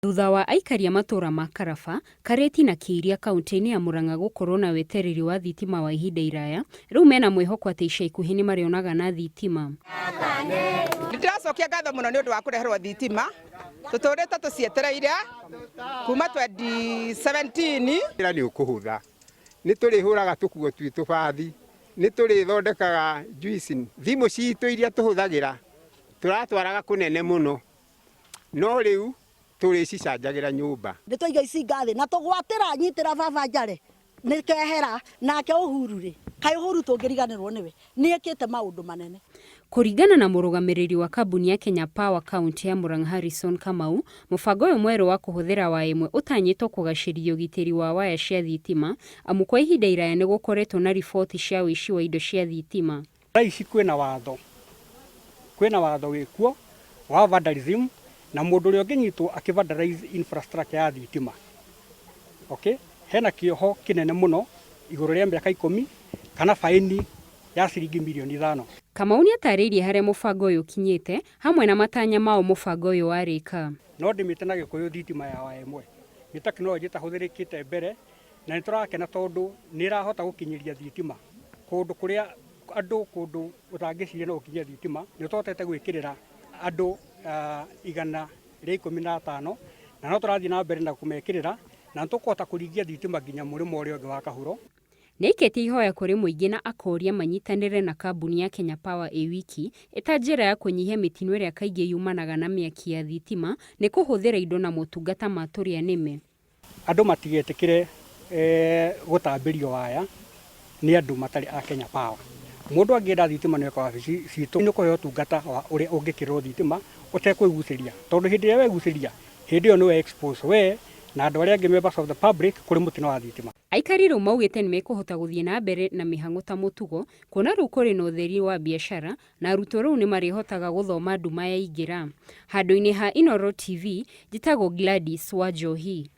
Thutha wa aikari a matũũra ma Karaba, Karĩti na Kĩiria kauntĩ-inĩ ya Murang'a gũkorwo na wetereri wa thitima wa ihinda iraya, rĩu mena mwĩhoko atĩ ica ikuhĩ nĩ marĩonaga na thitima. Nĩndĩracokia ngatho mũno nĩ ũndũ wa kũreherwo thitima, tũtũrĩte tũcietereire kuma 2017. Wĩra nĩ ũkũhũtha, nĩ tũrĩhũraga tũkuo twitũ bathi, nĩ tũrĩthondekaga juice, thimũ citũ iria tũhũthagĩra tũratwaraga kũnene mũno, no rĩu tũrĩcicanjagĩra nyũmba. Nĩ twaiga icinga thĩ na tũgwatĩra nyitĩra baba njare nĩ kehera nake Uhuru rĩ kaĩ Uhuru tũngĩriganĩrwo nĩwe nĩ ekĩte maũndũ manene. Kũringana na mũrũgamĩrĩri wa kambuni ya Kenya Power kauntĩ ya Murang'a Harrison Kamau, mũbango ũyũ mwerũ wa kũhũthĩra waya ĩmwe ũtanyĩtwo kũgacĩrithia ũgitĩri wa waya cia thitima amu kwa ihinda iraya nĩ gũkoretwo na riboti cia ũici wa indo cia thitima. Thaa ici kwĩna watho, kwĩna watho wĩkuo wa vandalism na mũndũ ũrĩa ũngĩnyitwo akĩ vandalize infrastructure ya thitima, okay, hena kĩoho kĩnene mũno igũrũ rĩa mĩaka ikũmi kana baĩni ya ciringi mirioni ithano. Kamau nĩatarĩirie harĩa mũbango ũyũ ũkinyĩte hamwe na matanya mao mũbango ũyũ warĩka. No ndĩmĩte na Gĩkũyũ thitima ya waya ĩmwe. Nĩ tekinoronjĩ ĩtahũthĩrĩkĩte mbere na nĩ tũrakena tondũ nĩ ĩrahota gũkinyĩria thitima kũndũ kũrĩa andũ kũndũ ũtangĩciria no ũkinyie thitima. Nĩ tũhotete gwĩkĩrĩra andũ 115 na no tũrathiĩ na mbere na kũmekĩrĩra na nĩ tũkũhota kũringia thitima nginya mũrĩmo ũrĩa ũngĩ wa Kahuro. Nĩaikĩtie ihoya kũrĩ mũingĩ na akoria manyitanĩre na kambuni ya Kenya Power ĩ wiki ĩta njĩra ya kũnyihia mĩtino ĩrĩa kaingĩ yumanaga na mĩaki ya thitima nĩ kũhũthĩra indo na motungata ma tũrĩa nĩme. Andũ matigetĩkĩre gũtambĩrio waya nĩ andũ matarĩ a Kenya Power. Mũndũ angĩenda thitima nĩ oke wabici citũ nĩ ũkũheo ũtungata wa ũrĩa ũngĩkĩrĩrwo thitima ũtekwĩgucĩria. Tondũ hĩndĩ ĩrĩa wegucĩria, hĩndĩ ĩyo nĩ we expose we na andũ arĩa angĩ members of the public kũrĩ mũtino wa thitima. Aikari rĩu maugĩte nĩmekũhota gũthiĩ na mbere na mĩhang'o ta mũtugo kuona rĩu kũrĩ na ũtheri wa biacara na arutwo rĩu nĩmarĩhotaga gũthoma nduma yaingĩra. Handũ-inĩ ha Inooro TV, njĩtagwo Gladys Wanjohi.